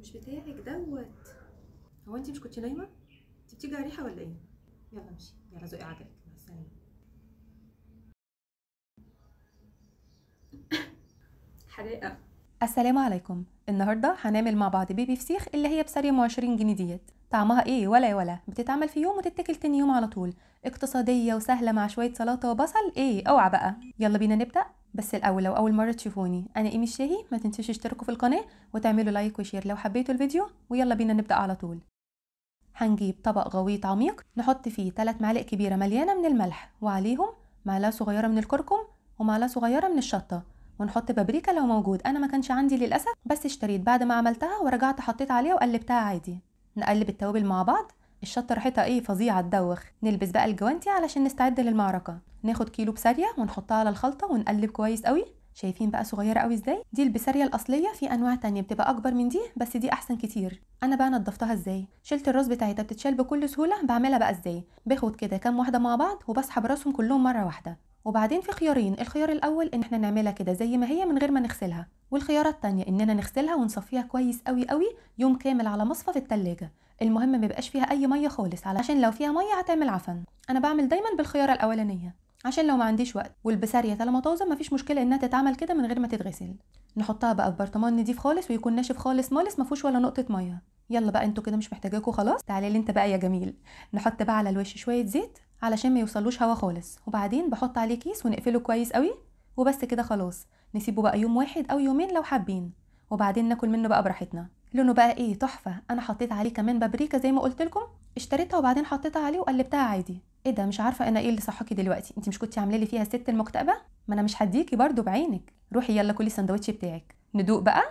مش بتاعك دوت. هو انت مش كنتي نايمة؟ انت بتيجي على ريحه ولا ايه؟ يلا امشي، يلا زقي عجلك، مع السلامة. حريقة. السلام عليكم. النهارده هنعمل مع بعض بيبي فسيخ اللي هي بسارية ام 20 جنيه ديت. طعمها ايه ولا بتتعمل في يوم وتتاكل تاني يوم على طول، اقتصادية وسهلة مع شوية سلطة وبصل. ايه اوعى بقى، يلا بينا نبدا. بس الاول لو اول مرة تشوفوني، انا ايمي الشاهي، ما تنسوش تشتركوا في القناة وتعملوا like و share لو حبيتوا الفيديو، ويلا بينا نبدا على طول. هنجيب طبق غويط عميق نحط فيه 3 معالق كبيرة مليانة من الملح، وعليهم معلقه صغيرة من الكركم ومعلقة صغيرة من الشطه، ونحط بابريكا لو موجود. انا ما كانش عندي للاسف، بس اشتريت بعد ما عملتها ورجعت حطيت عليها وقلبتها عادي. نقلب التوابل مع بعض. الشطه ريحتها ايه فظيعة تدوخ. نلبس بقى الجوانتي علشان نستعد للمعركة. ناخد كيلو بسارية ونحطها على الخلطة ونقلب كويس قوي. شايفين بقى صغيرة قوي ازاي؟ دي البسارية الاصلية، في انواع تانية بتبقى اكبر من دي، بس دي احسن كتير. انا بقى نضفتها ازاي؟ شلت الراس بتاعتها، بتتشال بكل سهولة. بعملها بقى ازاي؟ باخد كده كام واحدة مع بعض وبسحب راسهم كلهم مرة واحدة. وبعدين في خيارين، الخيار الاول ان احنا نعملها كده زي ما هي من غير ما نغسلها، والخيار الثانية اننا نغسلها ونصفيها كويس قوي قوي يوم كامل على مصفى في التلاجة. المهم ما يبقاش فيها اي مية خالص، علشان لو فيها مية هتعمل عفن. انا بعمل دايما بالخياره الاولانية عشان لو ما عنديش وقت، والبسارية طالما طازة مفيش مشكلة انها تتعمل كده من غير ما تتغسل. نحطها بقى في برطمان نضيف خالص ويكون ناشف خالص مالص ما فيهوش ولا نقطة مية. يلا بقى انتوا كده مش محتاجاكوا خلاص. تعالي لي انت بقى يا جميل. نحط بقى على الوش شوية زيت علشان ما يوصلوش هوا خالص، وبعدين بحط عليه كيس ونقفله كويس قوي، وبس كده خلاص. نسيبه بقى يوم واحد او يومين لو حابين، وبعدين ناكل منه بقى براحتنا. لونه بقى ايه تحفة. انا حطيت عليه كمان بابريكا زي ما قلت لكم، اشتريتها وبعدين حطيتها عليه وقلبتها عادي. ايه ده، مش عارفه انا ايه اللي صحاكي دلوقتي؟ انت مش كنتي عامله لي فيها الست المكتئبه؟ ما انا مش هديكي برده بعينك. روحي يلا كلي السندوتش بتاعك. ندوق بقى.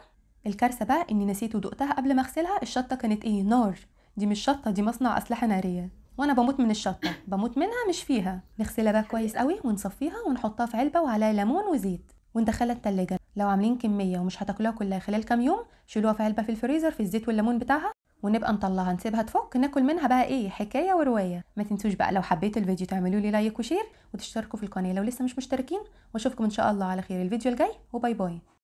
الكارثة بقى اني نسيت ودقتها قبل ما اغسلها. الشطه كانت ايه نار. دي مش شطه، دي مصنع اسلحة نارية، وانا بموت من الشطه، بموت منها مش فيها. نغسلها بقى كويس قوي ونصفيها ونحطها في علبة وعليها ليمون وزيت وندخلها التلاجة. لو عاملين كمية ومش هتاكلوها كلها خلال كام يوم، شيلوها في علبة في الفريزر في الزيت والليمون بتاعها، ونبقى نطلعها نسيبها تفك ناكل منها بقى ايه حكاية ورواية. ما تنسوش بقى لو حبيتوا الفيديو تعملوا لي like و share وتشتركوا في القناة لو لسه مش مشتركين، واشوفكم ان شاء الله على خير الفيديو الجاي، و bye bye.